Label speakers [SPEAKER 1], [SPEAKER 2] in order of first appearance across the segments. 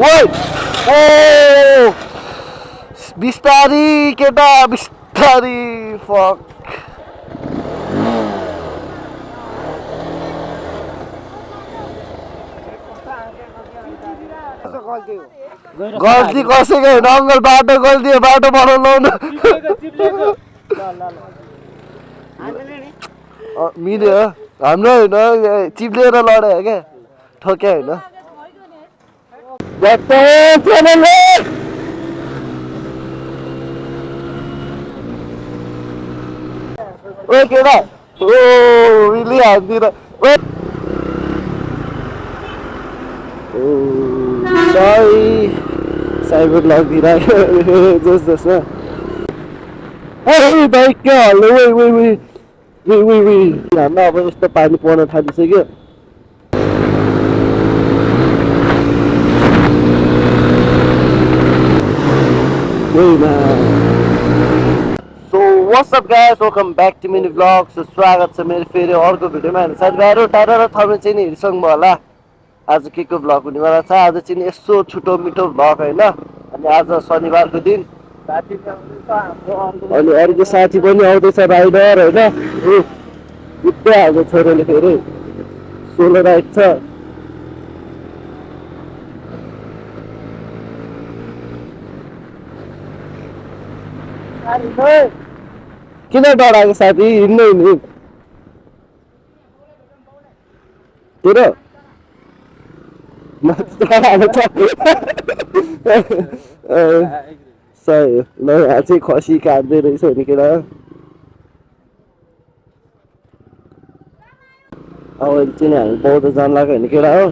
[SPEAKER 1] ओइ ओ बिस्तारी केटा बिस्तारी फक गल्ती कसैको होइन अङ्कल बाटो गल्ती बाटो बनाउनु मिल्यो हाम्रो होइन चिप्लेर लड्यो क्या ठोक्या होइन ओ केटा ओ मिली हान्दिएर साइबर लगिदिइरहेको जोस जोसमा बाइक क्या हल्लो हाम्रो अब यस्तो पानी पर्न थालिसक्यो so what's up guys welcome back to mini vlog so स्वागत छ मेरो फेरि अर्को भिडियोमा अनि साथीभाइहरू टाढा र थर्ने चाहिँ नि हेरिसक्नु होला आज के को भ्लग हुनेवाला छ आज चाहिँ नि यसो छुटो मिठो भ्लग होइन अनि आज शनिबारको दिन अनि अरूको साथी पनि आउँदैछ राइडर होइन उतै हाम्रो छोरोले फेरि सोलो राइड छ किन डराएको साथी हिँड्नु हिँड्नु तेरो सही ल चाहिँ खसी काट्दै रहेछ नि केटा अब चाहिँ हामी बौद्ध जान लाग्यो भने केटा हो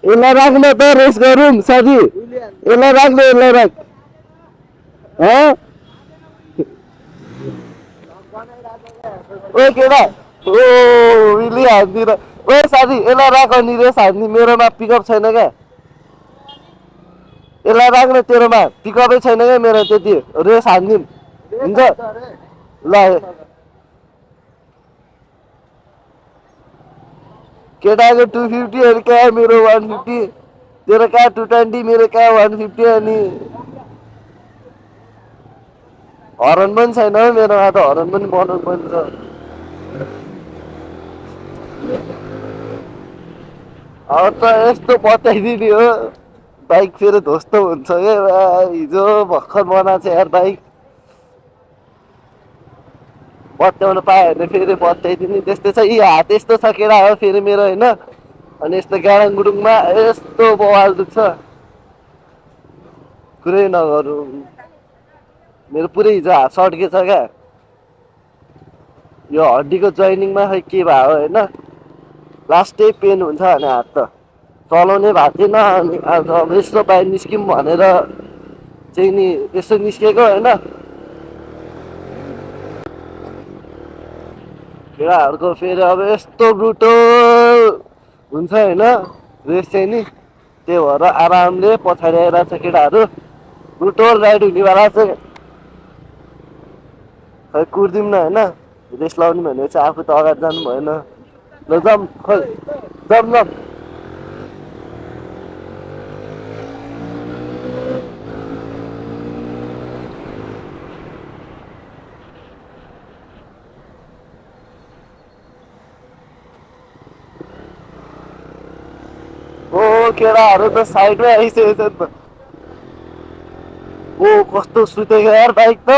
[SPEAKER 1] यसलाई राख्न त रेस गरौँ साथी यसलाई राख्नु यसलाई राख ओ केटा ओ मिली हान्दिएर ओ साथी यसलाई राख नि रेस हान्ने मेरोमा पिकअप छैन क्या यसलाई राख्न तेरोमा पिकअपै छैन क्या मेरो त्यति रेस हान्दिउँ हुन्छ ल केटाको 250 अनि कहाँ मेरो 150 तेरो कहाँ 220 मेरो कहाँ 150 अनि हरन पनि छैन हो मेरोमा त हरन पनि बनाउनु पनि छ अब त यस्तो बताइदिने हो बाइक फेरि ध्वस्त हुन्छ क्या हिजो भर्खर बनाएको छ यार बाइक बत्याउनु पायो भने फेरि बत्याइदिने त्यस्तै छ यी हात यस्तो छ केटा हो फेरि मेरो होइन अनि यस्तो गाडाङ गुडुङमा यस्तो बवाल दुख्छ कुरै नगरौँ मेरो पुरै हिजो हात सड्केछ क्या यो हड्डीको जोइनिङमा खै के भयो होइन लास्टै पेन हुन्छ भने हात त चलाउनै भएको थिएन अनि अब यस्तो बाहिर निस्क्यौँ भनेर चाहिँ नि यसो निस्केको होइन केटाहरूको फेरि अब यस्तो ब्रुटल हुन्छ होइन रेस चाहिँ नि त्यही भएर आरामले पछाडि आइरहेको छ केटाहरू ब्रुटल राइड हुनेवाला चाहिँ खै कुर्दिउँ न होइन रेस लाउने भने चाहिँ आफू त अगाडि जानु भएन ल जाऊँ खै जाऊँ ओ केटाहरू त साइडमै आइसकेको छ नि त ओ कस्तो सुतेको यार बाइक त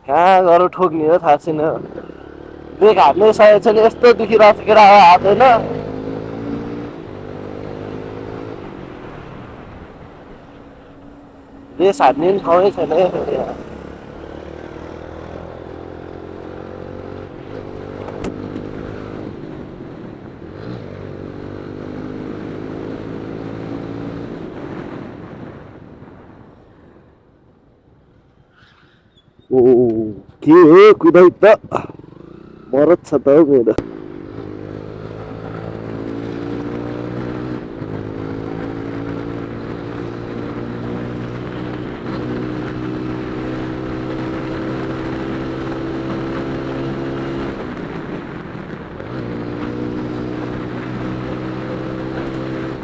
[SPEAKER 1] कहाँ गएर ठोक्ने हो थाहा छैन ब्रेक हान्नै सकेको छैन यस्तो दुखिरहेको छ केटा हात होइन रेस हान्ने पनि ठाउँै छैन क्या ओ के हो कुदाइ त मरत छ त हौ मेरो।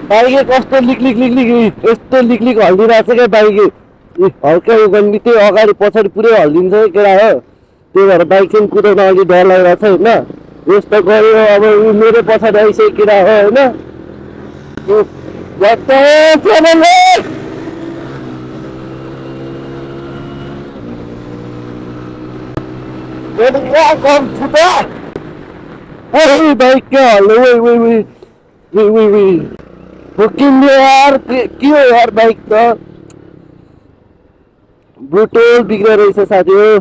[SPEAKER 1] बाइके कस्तो लिकलिक लिकलिक यस्तो लिकलिक हल्दिरहेको छ क्या बाइके। हल्का उगन्डी त्यही अगाडि पछाडि पुरै हल्दिन्छ है केटा हो। त्यही भएर बाइक चाहिँ कुदाउन अलिक डर लागिरहेको छ होइन। यस्तो गऱ्यो अब ऊ मेरो पछाडि आइसक्यो केटा हो होइन। बाइक क्या हल्ने फुकिन्यो यार के हो यार बाइक त ब्रुटल बिग्रेर रहेछ साथी हो।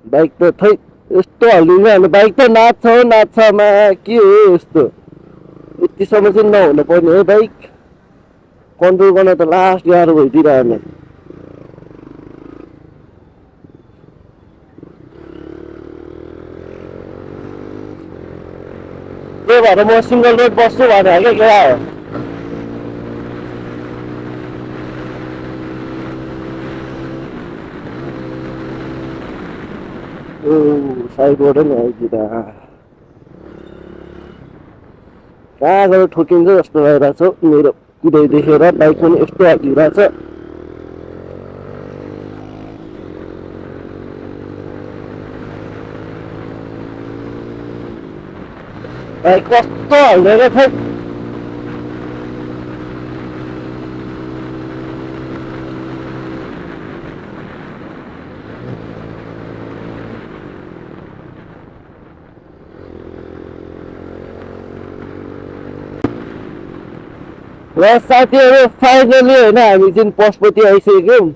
[SPEAKER 1] बाइक त खै यस्तो हल्लिन्छ भने बाइक त नाच्छ मा के हो यस्तो। यतिसम्म चाहिँ नहुनु पर्ने है बाइक कन्ट्रोल गर्न त लास्ट गाह्रो भइदिइरहने। त्यही भएर म सिङ्गल रोड बस्छु भने क्या हो। साइडबाट नि आइदिँदा कहाँ गएर ठोकिन्छ जस्तो भइरहेछ मेरो कुदाइ देखेर। बाइक पनि यस्तो हालिरहेछ। बाइक कस्तो हाल्दैन खै। र साथीहरू फाइनली होइन हामी चाहिँ पशुपति आइसक्यौँ।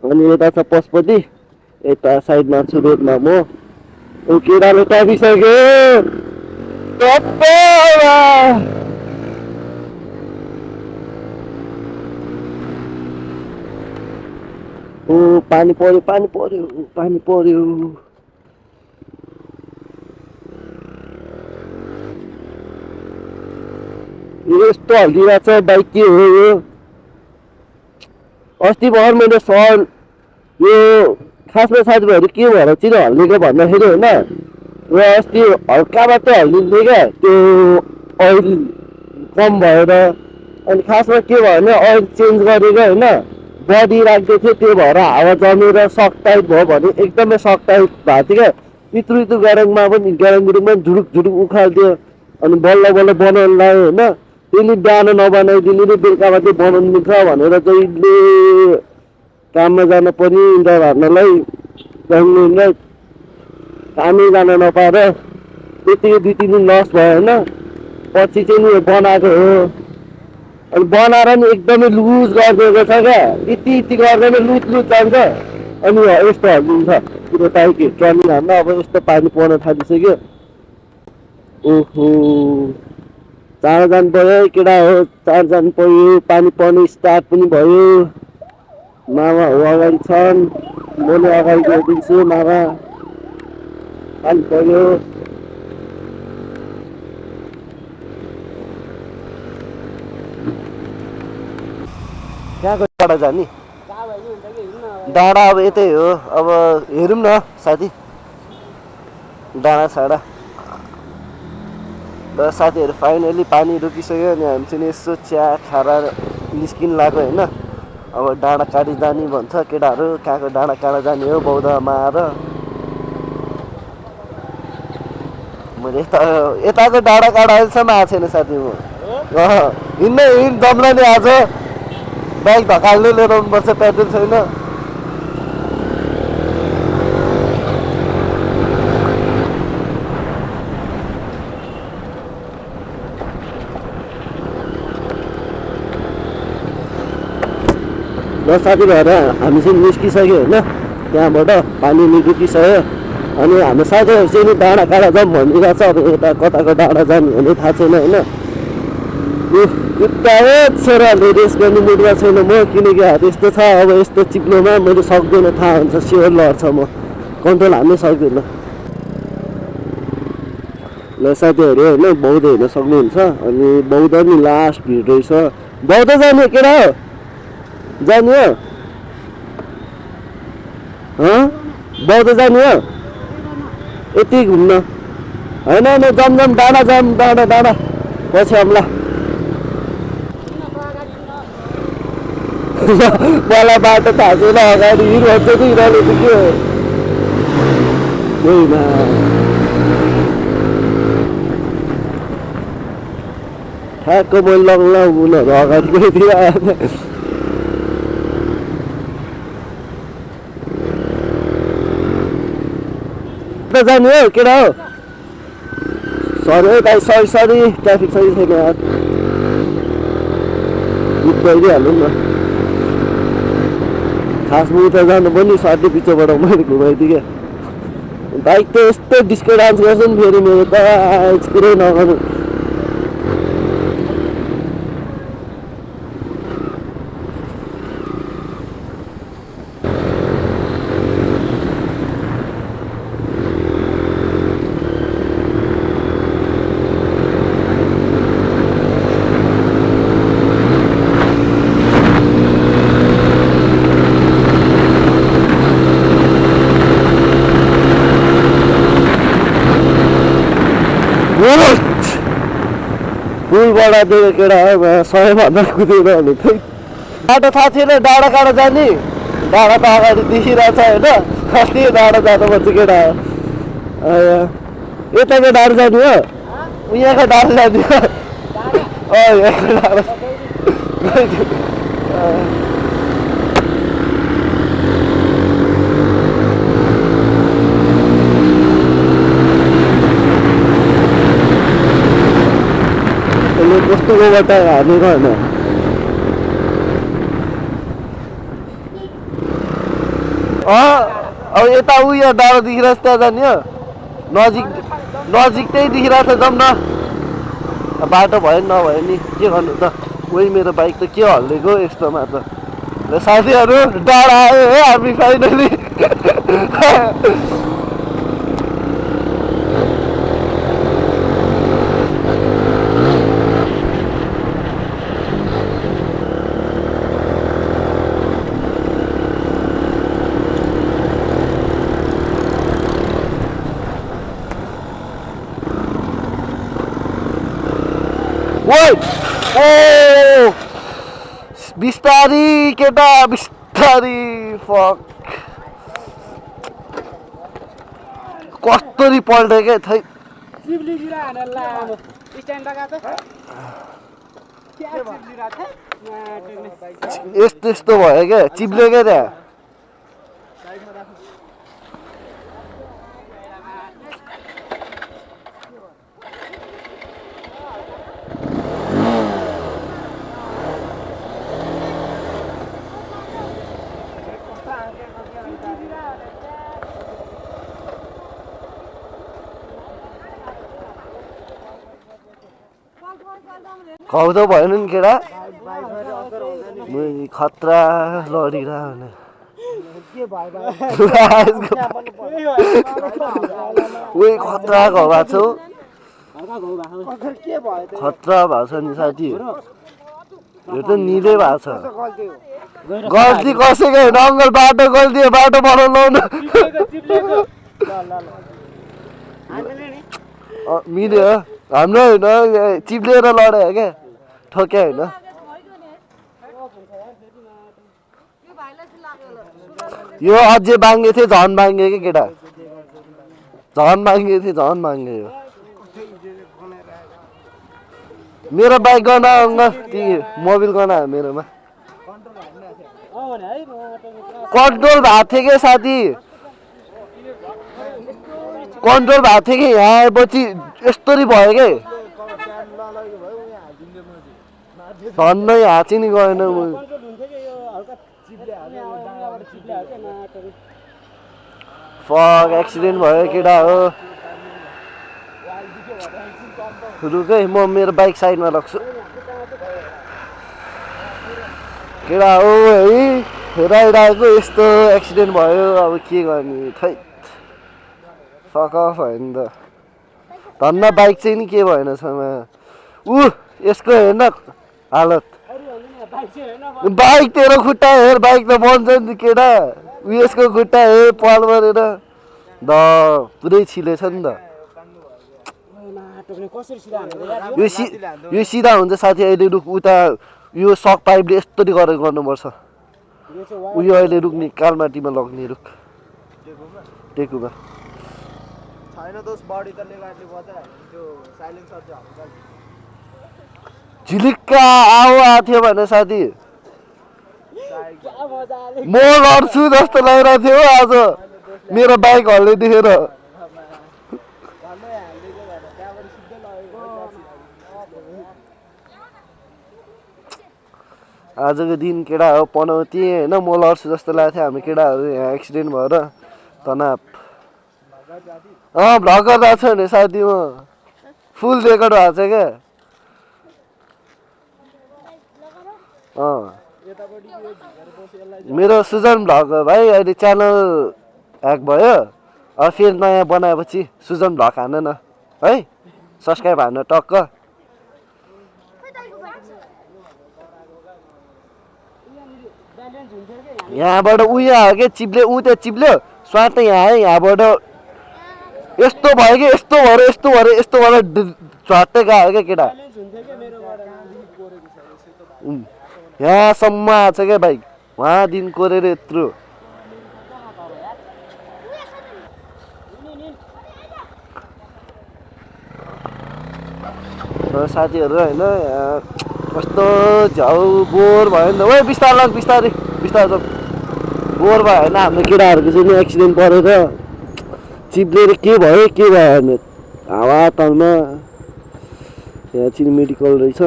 [SPEAKER 1] अनि यता छ पशुपति यता साइडमा छु रोडमा म। ऊ केटाले टपिसक्यो। ओ पानी पर्यो। यस्तो हल्दिरहेको छ बाइक के हो यो। अस्ति भर्खर मैले सर यो खासमा साथीभाइहरू के भएर चाहिँ हल्लिएको भन्दाखेरि होइन र अस्ति हल्का मात्रै हल्लिन्थ्यो क्या त्यो ओइल कम भएर। अनि खासमा के भयो भने ओइल चेन्ज गरेको होइन बडी राख्दै थियो त्यो भएर हावा जमेर सक टाइट भयो भने एकदमै सक टाइट भएको थियो क्या। इत्रु ग्यारेङमा पनि ग्यारेङमा झुडुक उखाल्थ्यो। अनि बल्ल बनाउनु लाग्यो होइन। त्यसले बिहान नबनाइदिने र बेलुका मात्रै बनाउनु मिल्छ भनेर जहिले काममा जान पर्ने इन्टर हार्नलाई गभर्मेन्टलाई कामै जान नपाएर त्यतिकै 2-3 दिन लस भयो होइन। पछि चाहिँ नि बनाएको हो। अनि बनाएर नि एकदमै लुज गरिदिएको छ क्या। यति गर्दैन लुज जान्छ। अनि यस्तो हल्लिन्छ पुरो बाइक ट्रनिङ हान्न। अब यस्तो पानी पर्न थालिसक्यो। ओहो चाँडो जानु पर्यो केटा हो। चाँडो जानु पर्यो। पानी पर्ने स्टार्ट पनि भयो। मामा हो अगाडि छन् म नै अगाडि गइदिन्छु। मामा पानी पर्यो। कहाँको डाँडा जाने डाँडा अब यतै हो। अब हेरौँ न साथी डाँडा साडा। र साथीहरू फाइनली पानी रोकिसक्यो। अनि हामी चाहिँ यसो चिया खाएर निस्किन लाग्यो होइन। अब डाँडा काँडा जाने भन्छ केटाहरू। कहाँको डाँडा काँडा जाने हो बौद्धमा आएर। मैले यताको डाँडा काँडा अहिलेसम्म आएको छैन साथी म। हिँड दम्ला नि आज बाइक धकाल्दै लिएर आउनुपर्छ पेट्रोल छैन। र साथीभाइहरू हामी चाहिँ निस्किसक्यो होइन। त्यहाँबाट पानी निस्किसक्यो। अनि हाम्रो साथीहरू चाहिँ नि डाँडा काँडा जाऊँ भनिरहेको छ। अब यता कताको डाँडा जाने भने थाहा छैन होइन। छोराहरूले रेस गर्ने मुडमा छैन म। किनकि हात यस्तो छ अब यस्तो चिप्लोमा मैले सक्दैन थाहा हुन्छ स्योर लड्छ म कन्ट्रोल हान्नै सक्दिनँ। ल साथीहरू होइन बौद्ध हेर्न सक्नुहुन्छ अनि बौद्ध नि लास्ट भिड रहेछ बौद्ध जाने केटा हो जाने हो बौद्ध जाने हो यति घुम्न होइन होइन जम डाँडा डाँडा पछि आउँला मलाई बाटो थाहा छैन अगाडि हिँड्छ कि हिँड्नु त के हो ठ्याक्क मैले लग्ला उनीहरू अगाडि गइदिएर जाने हो केटा हो सरी है भाइ सरी ट्राफिक सही छैन यार गीत गइदिइहाल्नु नि खासमा उता जानु पनि साथी पिछेबाट मैले घुमाइदिएँ बाइक त यस्तो डिस्को डान्स गर्छ नि फेरि मेरो त कुरै नगर्नु पुलबाट दिएको केटा हो 100 कुदेर भने खोइ बाटो थाहा थिएन डाँडा काँडा जाने डाँडा त अगाडि देखिरहेछ होइन कति डाँडा जानुपर्छ केटा हो यताको डाँडा जाने हो यहाँको डाँडा जाने हो यहाँको डाँडा कस्तो गोबाट हानेको होइन अब यता उयो डाँडा देखिरहेछ त्यहाँ जाने हो नजिक त्यही देखिरहेछ जाउँ न बाटो भयो नभयो नि के गर्नु त उही मेरो बाइक त के हल्लेको यस्तोमा त साथीहरू डाँडा आयो है हामी फाइनली बिस्तारी केटा बिस्तारी फक कस्तरी पल्टे के थै यस्तो भयो क्या चिप्ले क्या त्यहाँ खाउ त भएन नि केटा खतरा लडिरह उही खतरा घाउ भएको छ खतरा भएको छ नि साथी यो त निलै भएको छ गल्ती कसैको होइन अङ्कल बाटो गल्ती बाटो बनाउनु मिल्यो हाम्रो होइन चिप्लेर लड्यो क्या ठोक्या होइन यो अझै बाङ्गे थियो झन् बाङ्गे कि केटा झन् बाङ्गे थियो झन् बाङ्गे यो मेरो बाइक गर्न अङ्कल ती मोबिल गर्न मेरोमा कन्ट्रोल भएको थियो कि साथी कन्ट्रोल भएको थियो कि यहाँ आएपछि यस्तरी भयो कि झन्नै हाँची नि गएन फक एक्सिडेन्ट भयो केटा हो रुक है म मेरो बाइक साइडमा राख्छु केटा हो है राइडाको यस्तो एक्सिडेन्ट भयो अब के गर्ने खै फक अफ भयो नि त धन्न बाइक चाहिँ नि के भएन ऊ यसको हेर्न हालत बाइक तेरो खुट्टा हेर बाइक त बन्छ नि केटा उयसको खुट्टा हेर पाल मरेर द पुरै छिलेछ नि त यो सिधा हुन्छ साथी अहिले रुख उता यो सक पाइपले यस्तरी गरेर गर्नुपर्छ उयो अहिले रुख नि कालमाटीमा लग्ने रुख टेकुमा झिलिक्का आएको थियो भने साथी म लड्छु जस्तो लागिरहेको थियो आज मेरो बाइक हल्ले देखेर आजको दिन केटा हो पनौती होइन म लड्छु जस्तो लागेको थियो हामी केटाहरू यहाँ एक्सिडेन्ट भएर तनाव भ्लग गर्दा छ भने साथी म फुल रेकर्ड भएको छ क्या मेरो सुजन भ्लग हो भाइ अहिले च्यानल ह्याक भयो अब फेरि नयाँ बनाएपछि सुजन भ्लग हान न है सब्सक्राइब हान्न टक्क यहाँबाट उयो आयो क्या चिप्ले ऊ त्यहाँ चिप्ल्यो स्वाट यहाँ आयो यहाँबाट यस्तो भयो कि यस्तो भएर झट्टै गयो क्या केटा यहाँसम्म आएको छ क्या बाइक वहाँदेखि कोरेर यत्रो साथीहरू होइन कस्तो झ्याउ बोर भयो नि त ओ बिस्तारै लग बिस्तारै बोर भयो होइन हाम्रो केटाहरूको चाहिँ एक्सिडेन्ट परेर चिप्लेर के भयो भने हावा तालमा यहाँ चाहिँ मेडिकल रहेछ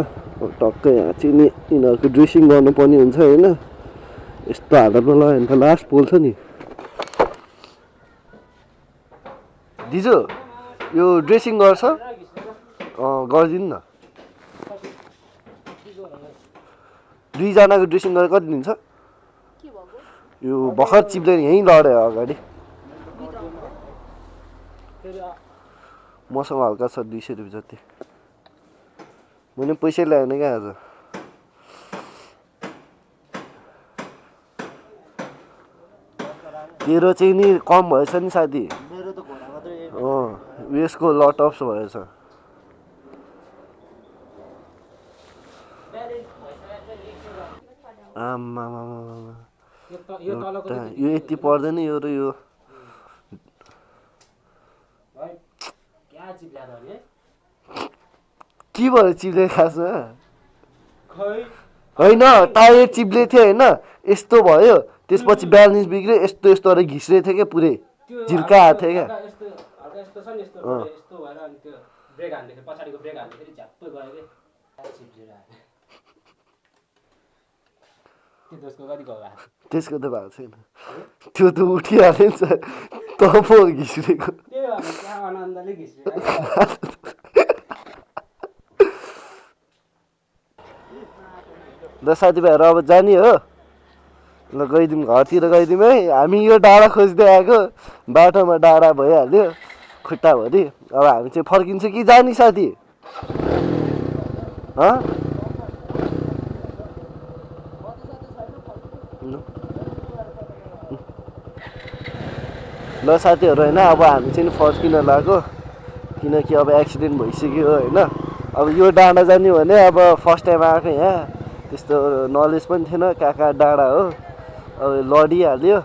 [SPEAKER 1] टक्कै यहाँ चाहिँ नि यिनीहरूको ड्रेसिङ गर्नुपर्ने हुन्छ होइन यस्तो हालतमा लगायो भने त लास्ट पोल्छ नि दिजु यो ड्रेसिङ गर्छ गरिदिनु न दुईजनाको ड्रेसिङ गरेर कति दिन्छ यो भर्खर चिप्लेर यहीँ लड्यो अगाडि मसँग हल्का छ 200 रुपियाँ जति मैले पैसै ल्याएन क्या आज तेरो चाहिँ नि कम भएछ नि साथी उयसको लट अफ्स भएछ आमा यो यति पर्दैन यो र यो के भयो चिप्ले खासमा होइन टायर चिप्ले थियो होइन यस्तो भयो त्यसपछि ब्यालेन्स बिग्रियो यस्तो गरेर घिस्रेको थियो क्या पुरै झिल्का आएको थियो क्या त्यसको त भएको छैन त्यो त उठिहाल्यो नि सर त पो घिस्रेको ल साथीभाइहरू अब जाने हो ल गइदिउँ घरतिर गइदिउँ है हामी यो डाँडा खोज्दै आएको बाटोमा डाँडा भइहाल्यो खुट्टाभरि अब हामी चाहिँ फर्किन्छ कि जाने साथी ल साथीहरू होइन अब हामी चाहिँ फर्किन लाग्यो किनकि अब एक्सिडेन्ट भइसक्यो होइन अब यो डाँडा जाने भने अब फर्स्ट टाइम आएको यहाँ त्यस्तो नलेज पनि थिएन कहाँ डाँडा हो अब लडिहाल्यो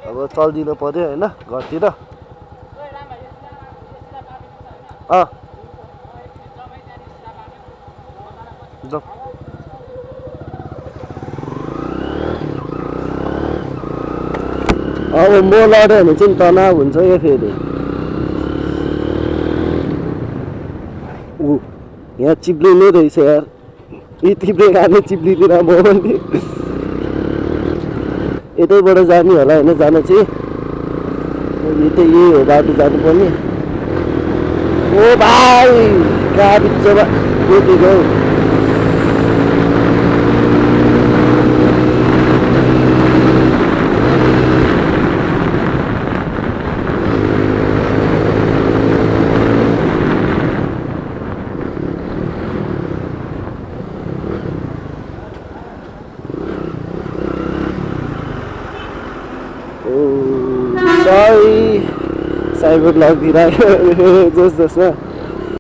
[SPEAKER 1] अब चल्दिनु पर्यो होइन घरतिर अब म लड्यो भने चाहिँ तनाव हुन्छ क्या फेरि यहाँ चिप्लिने रहेछ यार यति बेगाने चिप्लिदिएर म पनि यतैबाट जाने होला होइन जान चाहिँ यतै यही हो बाटो जानुपर्ने ओ भाइ कहाँ बिचमा यतिको साइबर ब्लग दिइरहेको जोस जोसमा